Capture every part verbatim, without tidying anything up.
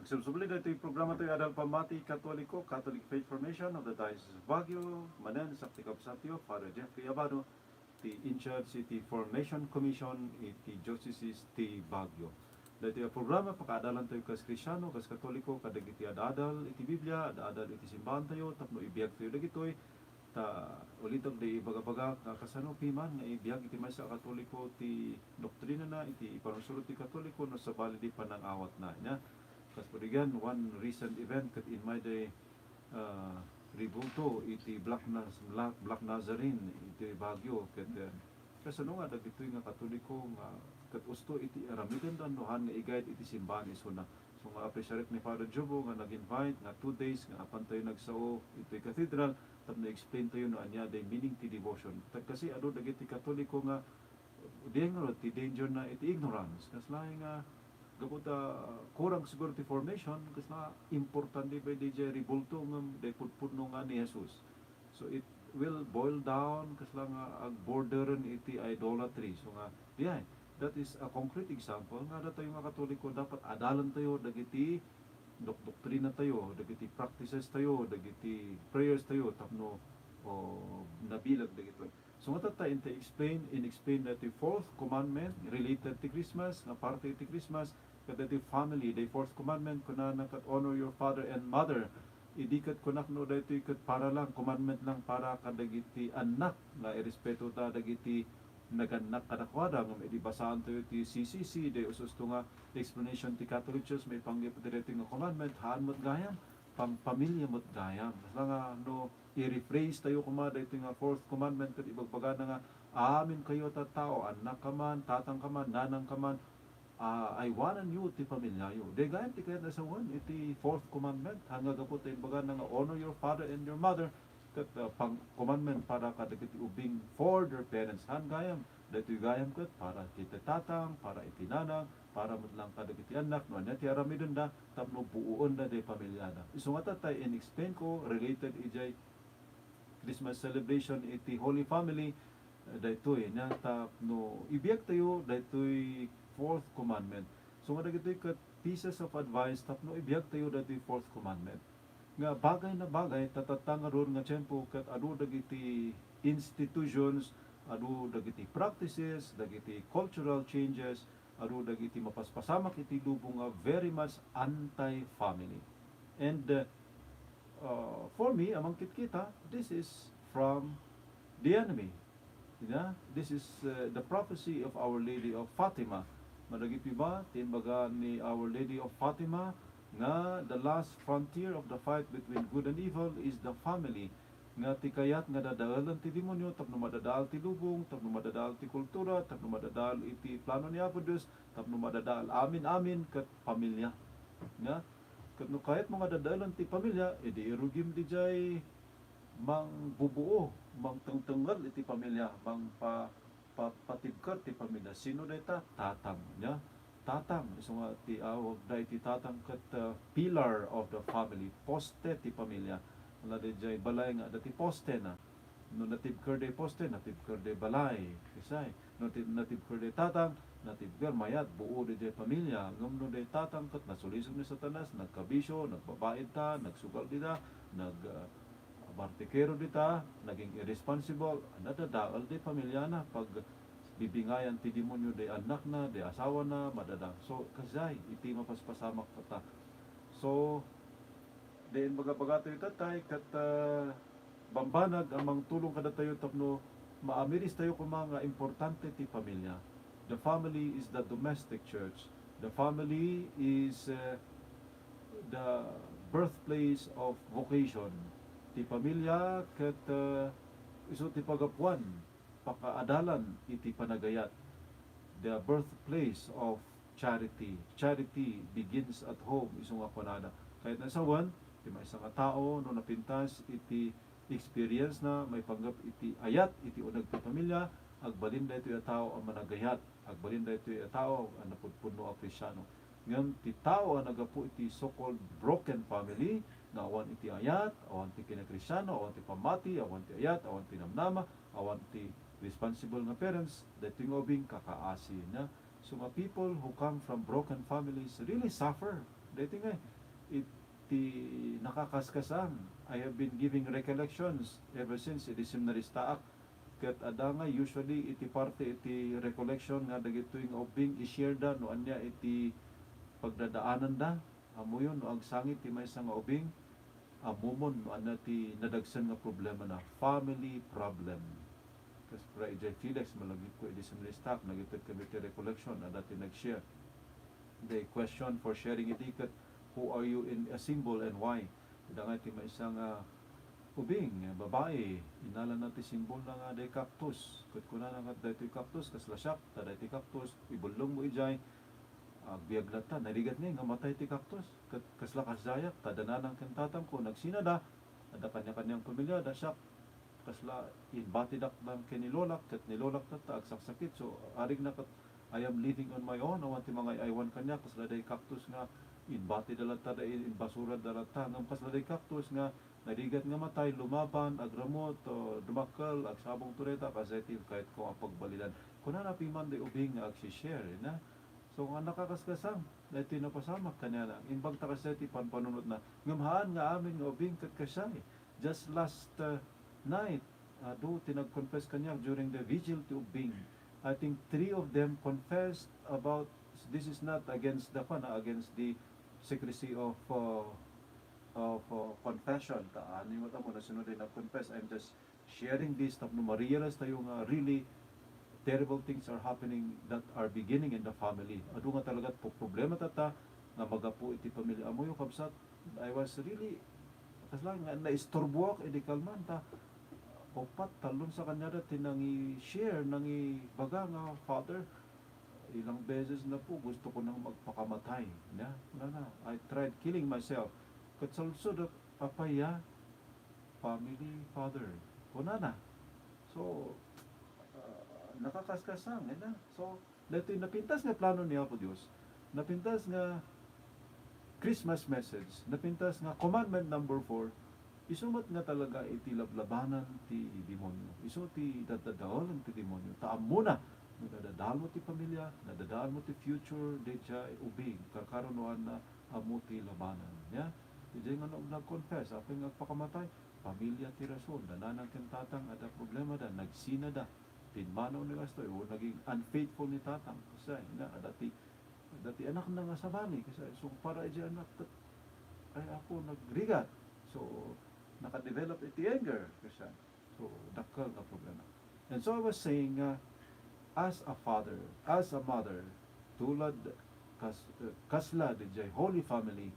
Subsubli daytoy programa toy Adal Pammati Katoliko, Catholic Faith Formation of the Diocese of Baguio, manen sakti kabsatyo, Father Jeffrey Abado, ti in charge iti Formation Commission iti Diocese ti Baguio. Daytoy a programa, pakaadalantayo kas Kristiano, kas Katoliko, kadagiti ad-adal iti Biblia, ad-adal iti simbaantayo, tapno ibiagtayo dagitoy, ta ulitek di ibagabagak nga kasano piman nga ibiag iti maysa a Katoliko ti doktrinana, iti ipanunsurot ti Katoliko, no sabali di panangawatna. Nia, kas pudno diay, one recent event ket immay day, ah, rebulto iti Black Naz-, Black, Black Nazarene iti Baguio, ket, eh, kasano nga dagitoy nga Katoliko nga ket usto iti aramidenda no haan nga i-guide iti simbaan isuna. So nga appreciate ni Father Jobo nga nag-invite nga two days nga apantayo nagsao iti cathedral tapno i-explain tayo no ania day meaning ti devotion. Ket kasi adu dagiti Katoliko nga diay ngarud ti danger na iti ignorance. Kasla nga gapu ta kurang siguro ti formation, kasla importante pay diay rebulto ngem day pudpudno nga ni Jesus. So it will boil down kasla nga agborderen iti idolatry. So nga, diay, that is a concrete example nga datayo nga Katoliko dapat adalantayo dagiti dok-, doktrinatayo, dagiti practices tayo, dagiti prayers tayo tapno, o, nabileg dagitoy. So, nga tatta, inta explain, in-explain dati fourth commandment related ti Christmas, nga parte ti Christmas, kadagiti family, the fourth commandment, kunana ket, "Honor your father and mother." Idi ket kunak no daytoy ket para lang, commandment lang para kadagiti annak, nga irespeto ta dagiti nagannak kadakuada, ngem idi basaan tayo ti C C C, day us-usto nga explanation ti Catholic Church, maipanggep iti daytoy nga commandment, haan met gayam, pang-, pamilya met gayam. Basta nga no i-rephrase tayo koma daytoy nga fourth commandment ket ibagbagana nga, "Amin kayo a tattao, annak ka man, tatang ka man, nanang ka man, ah, aywanan yo ti pamilyayo." Dayta gayam ti kayat a sawen iti fourth commandment. Haan nga gapu ta imbagana nga, "Honor your father and your mother." Ket, ah, pang-, commandment para kadagiti ubing for their parents. Haan gayam, daytoy gayam ket para iti tatang, para iti nanang, para met lang kadagiti annak, no ania ti aramidenda, tapno buoenda diay pamilyada. Isu nga tatta, in-explain ko, related idiay Christmas celebration iti Holy Family, eh, daytoy, nia, tapno ibiagtayo daytoy fourth commandment. So nga dagitoy ket pieces of advice tapno ibiagtayo daytoy fourth commandment. Nga bagay na bagay, ta tatta ngarud nga tiempo ket adu dagiti institutions, adu dagiti practices, dagiti cultural changes, adu dagiti mapaspasamak iti lubong nga very much anti-family. And, uh, uh, for me, a mangkitkita, this is from the enemy. Nia, this is, uh, the prophecy of Our Lady of Fatima. Madagiti ba ti imbaga ni Our Lady of Fatima nga the last frontier of the fight between good and evil is the family. Nga ti kayat nga dadaelen ti demonyo tapno madadael ti lubong, tapno madadael ti kultura, tapno madadael iti plano ni Apo Dios, tapno madadael amin-amin ket pamilya. Nga, ket no kayatmo nga dadaelen ti pamilya, idi irugim didiay mangbubuo, mangtengtengngel iti pamilya, mangpa-, pa-, patibker ti pamilya. Sino dayta? Tatang, nia? Tatang, isu nga ti awagda iti tatang ket, uh, pillar of the family, poste ti pamilya. Wala didiay balay nga adda ti postena. No natibker diay poste, natibker diay balay. Kasay, no ti-, natibker diay tatang, natibker, mayat, buo didiay pamilya. Ngem no diay tatang ket nasulisog ni Satanas, nagkabisio, nagbabaid ta, nagsugal dita, nag, uh, bartikero dita, naging irresponsible, nadadael diay pamilyana, pagbibingayan ti demonyo diay annakna, diay asawana, madada. So, kasay, iti mapaspasamak kata. So, diay imbagabagatayo tattay, ket, ah, bambanag a mangtulong kadatayo tapno maamiristayo koma nga importante ti pamilya. The family is the domestic church. The family is, eh, the birthplace of vocation. Ti pamilya ket, eh, isu ti pagapuan, pakaadalan iti panagayat. The birthplace of charity. Charity begins at home, isu nga kunada. Kayat na sawen, ti maysa nga tao, no napintas iti experience na maipanggep iti ayat iti uneg ti pamilya, agbalin daytoy a tao a managayat, agbalin daytoy a tao a napudpudno a Kristiano. Ngem ti tao a naggapu iti so-called broken family, nga awan iti ayat, awan ti kinakristiano, awan ti pammati, awan ti ayat, awan ti namnama, awan ti responsible nga parents, daytoy nga ubing kakaasi, nia. So nga people who come from broken families really suffer. Daytoy nga, iti nakakaskasang. I have been giving recollections ever since idi seminaristaak. Ket adda nga usually iti parte iti recollection nga dagitoy nga ubbing i-share da no ania iti pagdadaananda. Ammoyo no agsangit ti maysa nga ubbing, ammomon no ania ti nadagsen nga problema na, family problem. Kas para idiay Felix, malagipko idi seminaristaak, nagitedkami ti recollection, adda ti nag-share. The question for sharing idi ket, "Who are you in a symbol and why?" Adda nga ti maysa nga ubbing, babai, innalana ti simbolna nga daytoy cactus. Ket kunana nga daytoy cactus, kasla siak, ta daytoy cactus, ibellengmo idiay, agbiag latta, narigat ni nga matay ti cactus. Ket kasla kasdiayak, ta da nanang ken tatangko, nagsinada, adda kaniakaniang pamiliada, siak, kasla inbatidak ken ni lolak, ket ni lolak latta agsaksakit. So, arigna ket I am living on my own, awan ti mangay-aywan kaniak, kasla daytoy cactus nga inbatida latta, da, inbasurada latta, ngem kasla daytoy cactus nga narigat nga matay, lumaban, agramut, o, dumakkel, agsabong to dayta, kasdiay ti kayatko a pagbalidan. Kunana piman daytoy ubbing nga agsi-share, na? So, nga nakakaskasang, daytoy napasamak kaniana. Imbag ta kasdiay ti panpanunotna. Ngem haan nga amin nga ubbing ket kasdiay. Just last, uh, night, adu ti nag-confess kaniak during the vigil ti ubbing. I think three of them confessed about, this is not against the, kuan, ah, against the secrecy of, uh, of, uh, confession. Ta, ano yung mata mo, na sino din nag-confess? I'm just sharing this tapno ma-realize tayo nga really terrible things are happening that are beginning in the family. Adu nga talaga po problema tatta nga magapu iti pamilya. Ammoyo, kabsat, I was really, kasla nga naisturboak idi kalman ta upat, tallon sa kaniada ti nangi-share, nangibaga nga, "Father, ilang beses na po gusto ko nang magpakamatay." Na, wala na. "I tried killing myself." Ket salsod, apay a family father, kunana. So, ah, nakakaskasang, eh, na. So, daytoy napintas nga plano ni Apo Dios, napintas nga Christmas message, napintas nga commandment number four, isu met nga talaga iti lablabanan ti demonio. Isu ti dadadaelen ti demonio. Ta ammona no nadadalmo ti pamilya, nadadalmo ti future, daydiay ubbing, karkarunoanna, ammo ti labanan. Ya? Daydiay nga nag-, nag-confess, apay nga agpakamatay, pamilya ti rason, da nanang ken tatang, adda problemada, nagsinada, pimmanaw ni kastoy, o naging unfaithful ni tatang, kasdiay, na, adda ti, adda ti anakna nga sabali, kasdiay, so, para iti anak, ket, ay, Apo, nagrigat. So, nakadevelop iti anger, kasdiay. So, dakkel nga problema. And so I was saying, uh, as a father, as a mother, tulad kas-, uh, kasla daydiay Holy Family,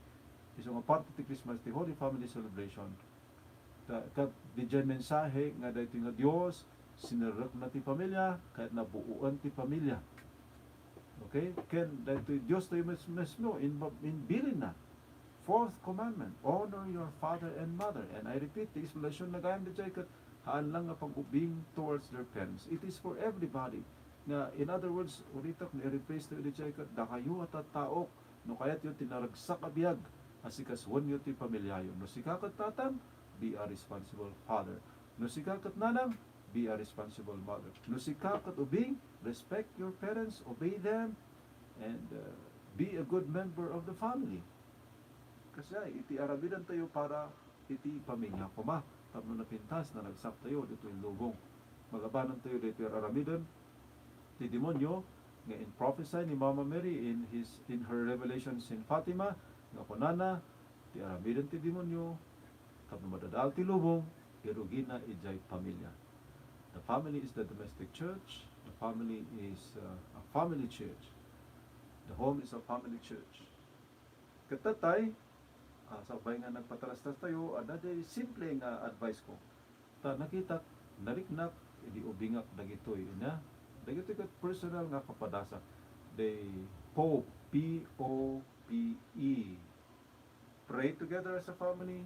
isu nga parte ti Christmas, ti Holy Family celebration, ta-, ket daydiay mensahe nga daytoy nga Dios, sinerrekna ti pamilya, ket nabuoan ti pamilya. Okay? Ken daytoy Dios tayo mes-, mesmo, in, in bilinna, fourth commandment, "Honor your father and mother." And I repeat, ti explanation na gayam daydiay ket haan lang nga pag-ubbing towards their parents. It is for everybody. Nga, in other words, uritak nga i-rephrase tayo daydiay ket dakayo a tattaok, no kayatyo ti naragsak a biag a sikasuenyo ti pamilyayo. No sika ket tatang, be a responsible father. No sika ket nanang, be a responsible mother. No sika ket ubbing, respect your parents, obey them, and, uh, be a good member of the family. Kasdiay, iti aramidantayo para iti pamilya koma, tapno napintas, naragsak tayo ditoy lubong. Malabanan tayo ditoy aramiden ti demonio, nga in prophecy ni Mama Mary in his, in her revelations in Fatima, nga kunana, ti aramiden ti demonio, tapno madadael ti lubong, irugina idiay pamilya. The family is the domestic church. The family is, uh, a family church. The home is a family church. Ket tatay, ah, sakbay nga nagpatarastas tayo, adda di simple nga advice ko. Ta nakitak, nariknak, idi ubbingak dagitoy, ina. Dagitoy ket personal nga kapadasak. They pope, P O P E. Pray together as a family,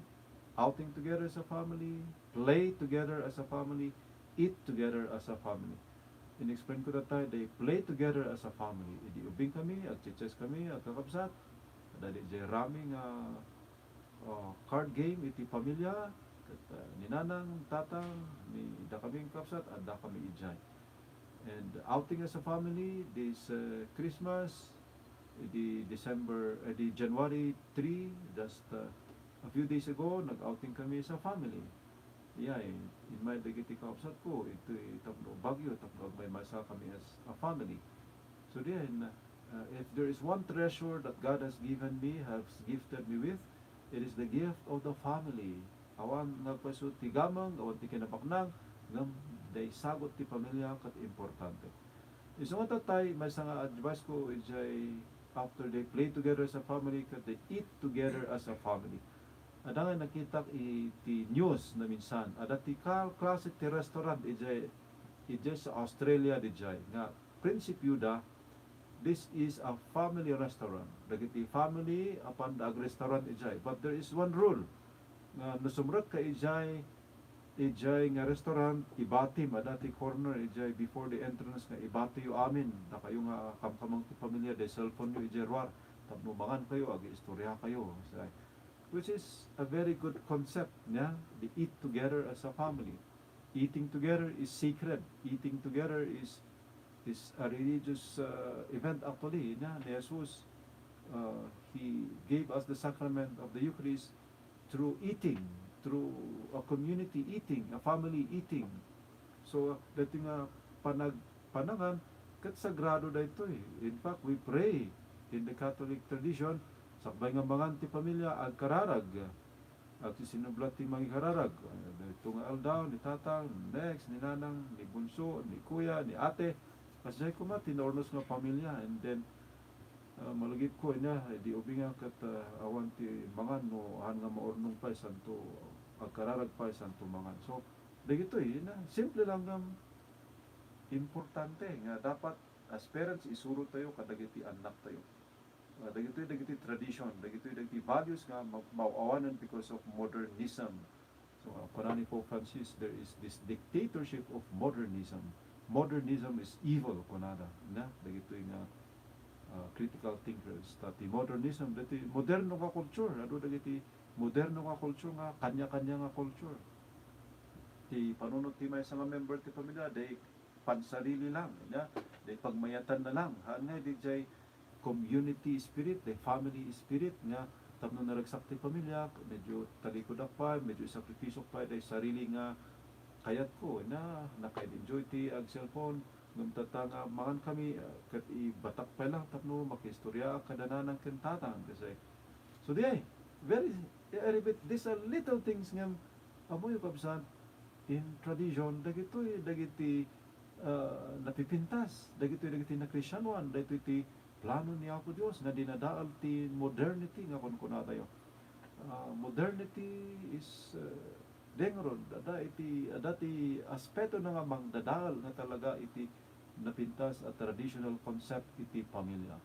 outing together as a family, play together as a family, eat together as a family. In-explain ko that time, they play together as a family. Idi ubbing kami, agche-chess kami, agkakabsat. Adda di jay rami nga, uh, card game iti pamilya, ket, uh, ni nanang, tatang, ni dakami nga kabsat, adda kami ijay. And outing as a family, this, uh, Christmas, idi December, idi January three, just, uh, a few days ago, nag-outing kami as a family. Iyay, inmay dagiti kakabsatko, itoy tapno Baguio, tapno agmaymaysa kami as a family. So diay, uh, if there is one treasure that God has given me, has gifted me with, it is the gift of the family. Awan nga agpayso ti gameng, awan ti kinabaknang, ngem diay sagut ti pamilya ket importante. Isu nga tatay, maysa nga advice ko idiay after they play together as a family, ket they eat together as a family. Adda nga nakitak iti news naminsan, adda ti kal-, klase ti restaurant idiay, idiay sa Australia, idiay nga prinsipyoda, this is a family restaurant. Dagiti family, apanda agrestaurant idiay. But there is one rule, nga no sumrekka idiay, idiay nga restaurant, ibatim, adda ti corner idiay before the entrance nga ibatiyo amin. Dakayo nga kamkameng ti pamilya, diay cellphone yo idiay ruar, tapno mangan kayo, ag-istorya kayo. Say, which is a very good concept, yeah? They eat together as a family. Eating together is sacred. Eating together is, is a religious, uh, event actually, yeah? Ni Jesus, uh, he gave us the sacrament of the Eucharist through eating, through a community eating, a family eating. So, daytoy nga panag-, panangan, ket sagrado daytoy. In fact, we pray in the Catholic tradition, sakbay nga mangan ti pamilya, agkararag. Agsisinublat ti mangikararag. Daytoy nga aldaw, ni tatang, next, ni nanang, ni bunso, ni kuya, ni ate. Kasdiay koma ti naurnos nga pamilya. And then, ah, malagipko, ania, di ubing nga ket, ah, awan ti mangan no haan nga maurnong pay santo, agkararag pay santo mangan. So, dagitoy, ania, simple lang nga importante nga dapat as parents, isuro tayo kadagiti annak tayo. Ah, dagitoy dagiti tradition, dagitoy dagiti values nga ma-, maaw-awanen because of modernism. So, ah, kuna ni Pope Francis, there is this dictatorship of modernism. Modernism is evil, kunada. Na, dagitoy nga, ah, critical thinkers. Ta ti modernism, dagiti moderno nga culture, adu dagiti moderno nga culture nga kanya-kanya nga culture. Ti panunot ti maysa nga member ti pamilya, diay pansarili lang, ania, diay pagmayatanna lang. Haan nga, diay community spirit, diay family spirit nga tapno naragsak ti pamilya, medyo talikudak pay, medyo isakripisok pay diay sarili nga kayatko, ania, naka-enjoy ti ag-cellphone, ngem tatta nga mangan kami, ah, ket ibatak pay lang tapno makiistoryaak kada nanang ken tatang, kasi. So, diay, very, I repeat, these are little things ngem, ammoyo, kabsat, in tradition, dagitoy dagiti, ah, napipintas, dagitoy dagiti nakristianoan, daytoy ti plano ni Apo Dios nga dinadael ti modernity nga kunkunatayo. Ah, modernity is, ah, dengron, adda iti, adda ti aspetona nga mangdadael nga talaga iti napintas a traditional concept iti pamilya.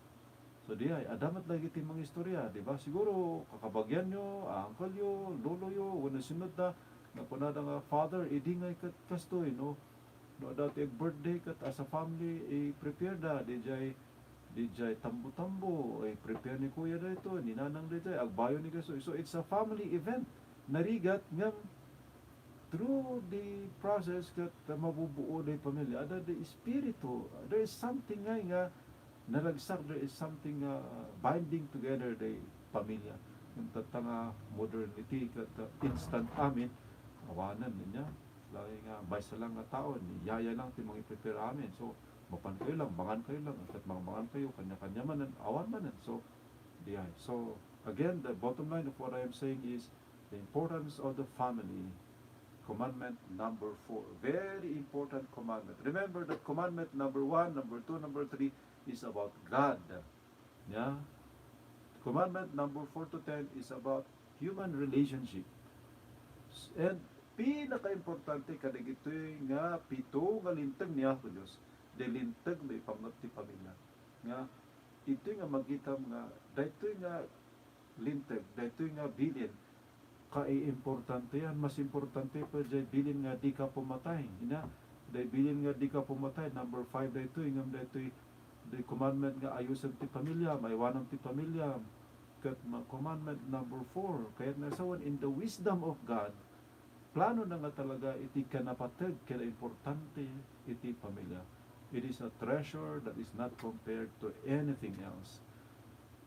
So, diay, adda met dagiti mangistorya, di ba? Siguro, kakabagianyo, uncle-yo, loloyo, wenno sino da, nga kunada nga, "Father, idi ngay ket kastoy, no? No adda ti ag-birthday ket as a family, i-prepare da, diay, diay tambo-tambo, i-prepare ni kuya daytoy, ni nanang daytoy, agbayo ni kastoy." So, it's a family event. Narigat ngem through the process ket mabubuo diay pamilya. Adda diay espiritu, there is something nga, nga naragsak, there is something nga binding together diay pamilya. Ngem tatta nga modernity ket, uh, instant amin, awanen, ania. Laeng nga maysa lang nga tao, ni yaya lang ti mangiprepare amin. So, mapan kayo lang, mangan kayo lang, ket mangmangan kayo, kanya-kanya manen, awan manen. So, diay. So, again, the bottom line of what I am saying is, the importance of the family, commandment number four. Very important commandment. Remember that commandment number one, number two, number three is about God. Yeah? Commandment number four to ten is about human relationship. And pinakaimportante kadagitoy nga pito nga linteg ni Apo Dios, diay linteg maipanggep ti pamilya. Nga, itoy nga magitam nga, daytoy nga linteg, daytoy nga bilin, kaiimportantean, mas importante pa diay bilin nga dika pumatay. Ania, diay bilin nga dika pumatay, number five daytoy, ngem daytoy, the commandment nga ayusem ti pamilya, maiwanam ti pamilya. Ket ma-, commandment number four, kayat nga sawen, in the wisdom of God, planona nga talaga iti kinapateg, kinaimportante iti pamilya. It is a treasure that is not compared to anything else.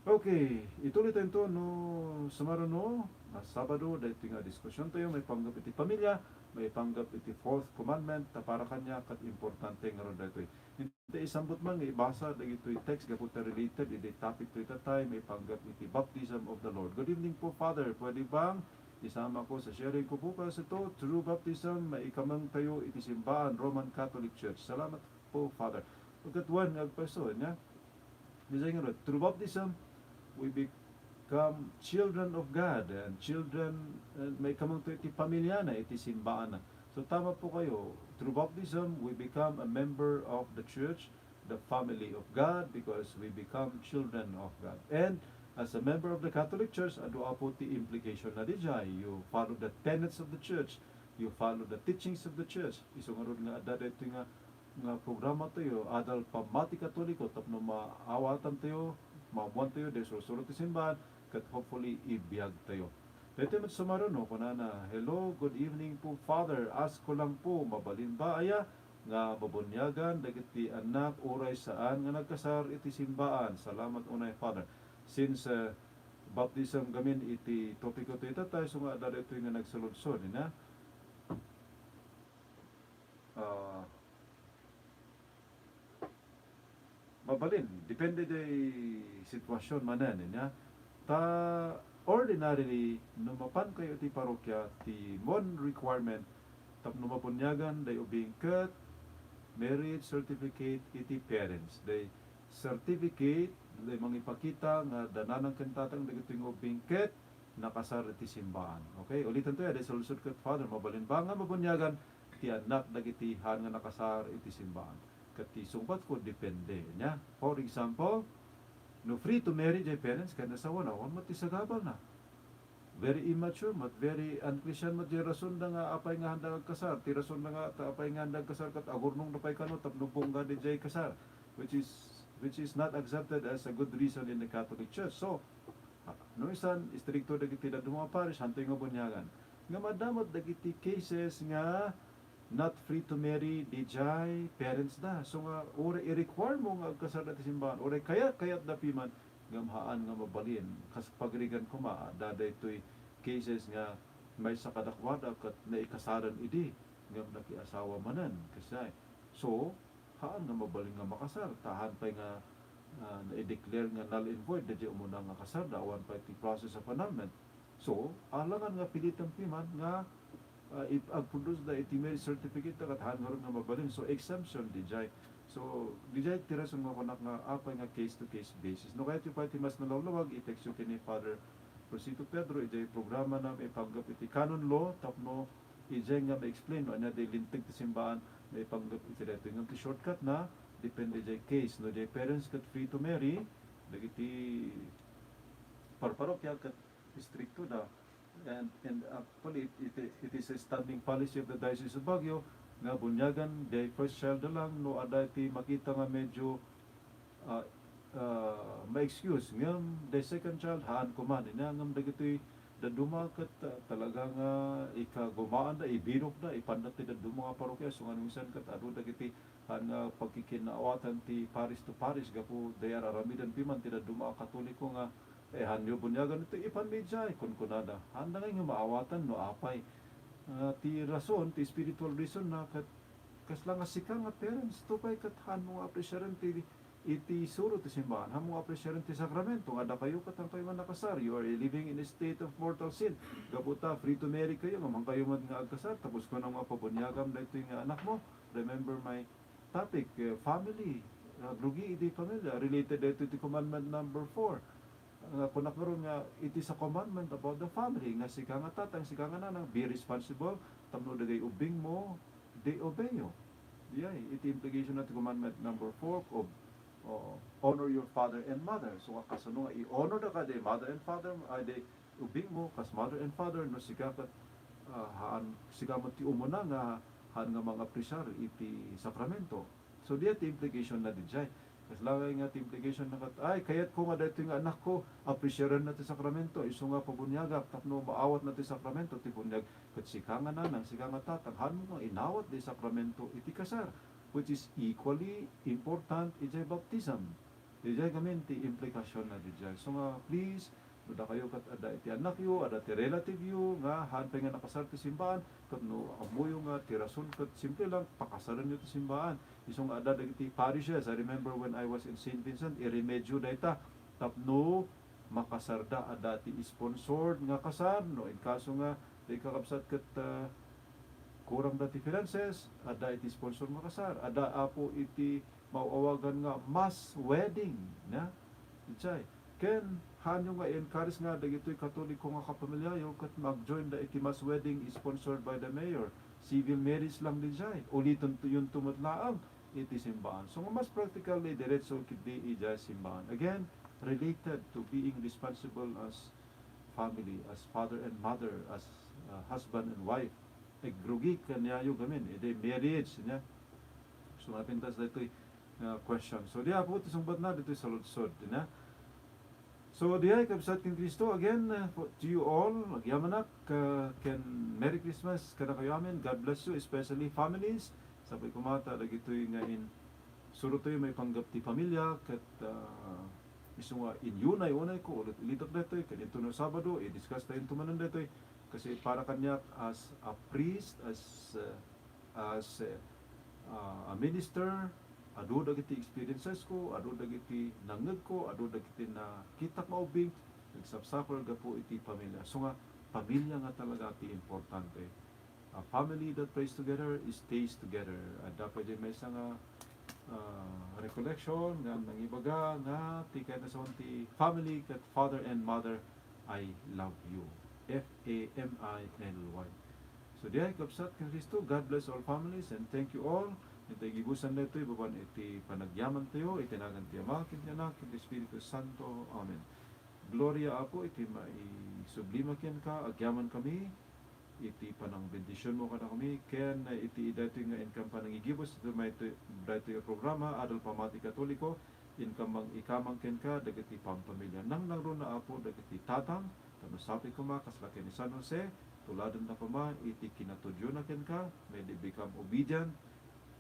Okay, itulitayo no sumaruno nga Sabado, daytoy nga diskusion tayo, maipanggep iti pamilya, maipanggep iti fourth commandment, ta para kaniak ket importante ngarud daytoy. Inta isambut man nga ibasa dagitoy text gapu ta related iti topic tayo tatay, maipanggep iti baptism of the Lord. Good evening po, Father. Pwede bang isamako sa sharing ko bukas ito? Through baptism, maikameng tayo iti simbaan, Roman Catholic Church. Salamat po, Father. Pagkatuan nga agpaso, nya? Design nga, through baptism, we become children of God and children, uh, maikameng tayo iti pamilya na, iti simbaan na. So, tama po kayo. Through baptism, we become a member of the church, the family of God, because we become children of God. And as a member of the Catholic Church, adu apo ti implication na dijay. You follow the tenets of the church. You follow the teachings of the church. Isu ngarud nga adda daytoy nga nga programa tayo, adal pammati Katoliko, tapno maawatan tayo, maammoan tayo, daytoy sursuro ti simbaan, ket hopefully, ibiag tayo. Daytoy met sumaruno, kunana, "Hello, good evening po, Father. Ask ko lang po, mabalin ba aya nga mabuniagan dagiti annak uray saan nga nagkasar iti simbaan? Salamat unay, Father." Since, uh, baptism gamin iti topiko tayo tatay, so nga adda daytoy nga nagsuludsod, ina? Ah, mabalin, depende day sitwasyon manen, nya. Ta ordinarily, no mapan kayo iti parokya, ti mon requirement tapno mabuniagan day ubing ket marriage certificate iti parents. Day certificate, day mangipakita nga dananang ken tatang dagitoy nga ubing ket nakasar iti simbaan. Okay? Ulitan to, ya, day sulsud ket, Father, mabalin ba nga mabuniagan ti annak dagiti haan nga nakasar iti simbaan? Ket ti sungbat ko, depende. Nya, for example, no free to marry jay parents ken asawana, awan met ti sagabalna. Very immature met, very unchristian met jay rason da nga apay nga handa agkasar. Ti rason da nga ta apay nga handa agkasar ket agurnong da pay kano tapno bungga di jay kasar, which is, which is not accepted as a good reason in the Catholic Church. So, no isan, istrikto dagiti dadduma nga parish, hantoy nga buniagan. Ngem adda met dagiti cases nga not free to marry, dijay parents da. So nga, uray i-require mo nga agkasar da ti simbaan, uray kayat, kayat da piman, ngem haan nga mabalin. Kas pagrigan koma, adda daytoy cases nga maysa kadakuada ket naikasaran idi, ngem nakiasawa manen. Kasi, so, haan nga mabalin nga makasar, ta haan pay nga, ah, na-declare nga null and void dayjay umuna nga kasar da, awan pay ti process of annulment. So, alangan nga piliten piman nga, ah, ip-, agproduce da iti marriage certificate da ket haan ngarud nga mabalin. So, exemption dijay. So, dijay ti rason nga kunak nga apay nga case to case basis. No kayatyo pay ti mas nalawlawag, i-text yo ken ni Father Rosito Pedro, ijay programa na maipanggep iti canon law, tapno ijay nga ma-explain no ania di linteg ti simbaan maipanggep iti daytoy. Ngem ti shortcut na, depende jay case. No jay parents ket free to marry, dagiti parparokya ket istrikto da. And, and actually, it, it, it is a standing policy of the Diocese of Baguio nga buniagan jay first child da lang no adda ti makita nga medyo, ah, ah, ma-excuse. Ngem, the second child, haan koma. Ania ngem dagitoy dadduma ket, ah, talaga nga ikagumaan da, ibinok da, ipanda ti dadduma nga parokya. So, nga no insan ket adu dagiti haan nga pagkikinaawatan ti parish to parish gapu dayta ar-aramiden piman ti dadduma a Katoliko nga, eh, haanyo buniagan iti ipan mi idiay, kunkunada. Haan da ngay nga maawatan no apay. Ah, ti rason, ti spiritual reason na ket kasla nga sika nga parents, to pay ket haanmo nga apresiaren ti iti suro ti simbaan, haanmo nga apresiaren ti sakramento nga adda kayo ket haankayo nga nakasar. You are living in a state of mortal sin. Gapu ta, free to marry kayo, ngem haankayo met nga agkasar, tapos kunam nga pabuniagam daytoy nga anakmo. Remember my topic, eh, family. Agrugi iti pamilya. Related daytoy ti commandment number four. Nga kunak ngarud nga, it is a commandment about the family, nga sika nga tatang, sika nga nanang, be responsible, tapno dagiti ubbingmo, they obey you. Diay, iti implication na ti commandment number four of, oh, honor your father and mother. So, nga kasano nga i-honor da kadi mother and father, ay, di ubbingmo, kas mother and father, no sika ket, ah, haan, sika met ti umuna nga haan nga mangapresiar iti sakramento. So, diay ti implication na didiay. Kasla ngay nga ti implication na ket, ay, kayatko nga daytoy nga anakko, apresiarenna ti sakramento, isu nga pabuniagak, tapno maawatna ti sakramento, ti buniag, ket sika nga nanang, sika nga tatang, haanmo nga inawat ti sakramento iti kasar, which is equally important idiay baptism. Didiay ngamin ti implikasionna didiay. So nga, please, no dakayo ket adda iti annakyo, adda ti relative yo nga haan pay nga nakasar ti simbaan, ket no ammoyo nga ti rason ket simple lang, pakasarenyo ti simbaan. Isu nga adda dagiti parishes, I remember when I was in Saint Vincent, Iremedyo dayta, tapno makasarda, adda ti sponsored nga kasar, no in kaso nga dagiti kakabsat ket, ah, kurangda ti finances, adda iti sponsor nga kasar, adda apo iti maawagan nga mass wedding, na? Didiay. Ken, haanyo nga i-encourage nga dagitoy Katoliko nga kapamilyayo ket mag-join da iti mass wedding sponsored by the mayor. Civil marriage lang didiay. Uliton to, yun to met laeng iti simbaan. So, nga mas practically, diretso ketdi idiay simbaan. Again, related to being responsible as family, as father and mother, as, uh, husband and wife. Agrugi kaniayo ngamin, iti marriage, na? So, napintas daytoy, uh, question. So, di apo, ti sungbatna, ditoy saludsod, na? So, diay, kabsat ken Cristo, again, uh, for, to you all, agyamanak, uh, ken Merry Christmas kadakayo amin. God bless you, especially families. Sapay koma ta dagitoy nga in-, surotayo maipanggep ti pamilya, ket, uh, isu nga inyunay-unayko, ulit-ulitek daytoy, ken intono Sabado, i-discuss tayo intomanen daytoy. Kasi para kaniak as a priest, as, uh, as, uh, a minister, adu dagiti experiencesko, adu dagiti nangngegko, adu dagiti nakitak nga ubbing, nagsapsapul gapu iti pamilya. So nga, pamilya nga talaga ti importante. A family that prays together stays together. Adda pay diay maysa nga, ah, recollection nga nangibaga nga ti kayatna ti family ket father and mother, I love you. F A M I L Y. So, diay, kabsat ken Cristo, God bless all families and thank you all. Intay gibusan daytoy babaen iti panagyamantayo, iti nagan ti Ama, ken ti Anak, ken ti Espiritu Santo. Amen. Gloria, Apo, iti maisublima kenka, agyaman kami iti panangbendisionmo kadakami, ken iti daytoy nga inkam panangigibus iti maytoy, daytoy a programa, Adal Pamati Katoliko, inkam mang-, ikamang kenka dagiti pampamilya. Nangnangruna, Apo, dagiti tatang, tapno sapay koma, kasla ken ni San Jose, tuladenda koma iti kinatudyona kenka, may they become obedient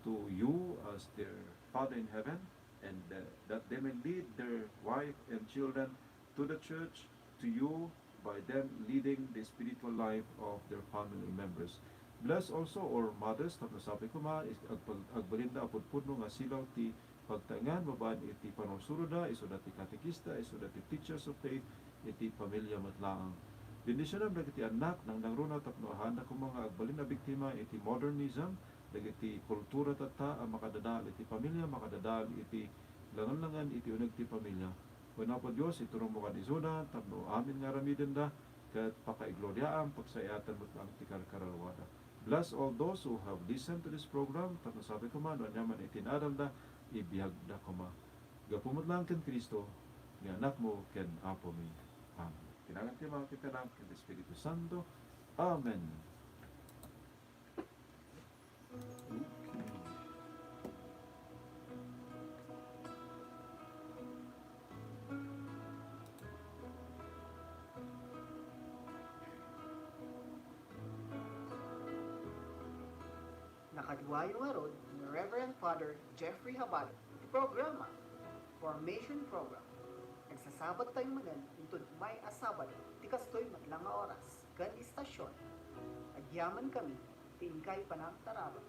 to you as their Father in Heaven, and, uh, that they may lead their wife and children to the church, to you, by them leading the spiritual life of their family members. Bless also our mothers, tapno sapay koma, is-, agpag-, agbalinda a pudpudno nga silaw ti pagtaengan babaen iti panursuroda, isuda ti katekista, isuda ti teachers of faith, iti pamilya met laeng. Bendisionam dagiti annak, nangnangruna tapno haanda koma nga agbalin a biktima iti modernism, dagiti kultura tatta a makadadael iti pamilya, makadadael iti langen-langen iti uneg ti pamilya. Wen Apo Dios, iturongmo kad isuda tapno amin nga aramidenda ket pakaigloriaam, pagsayaatam met laeng ti karkararwada. Bless all those who have listened to this program, tapno sapay koma no aniaman iti naadalda, ibiagda koma. Gapu met laeng ken Cristo, nga Anakmo ken Apomi. Amen. Iti nagan ti Ama, ken ti Anak, ken ti Espiritu Santo. Amen. Nakaduayo ngarud ni Reverend Father Jeffrey Habalo iti programa, Formation Program. Nagsasabat tayo manen inton umay a Sabado ti kastoy met la nga oras ken istasyon. Agyaman kami ti inkay panangtarabay.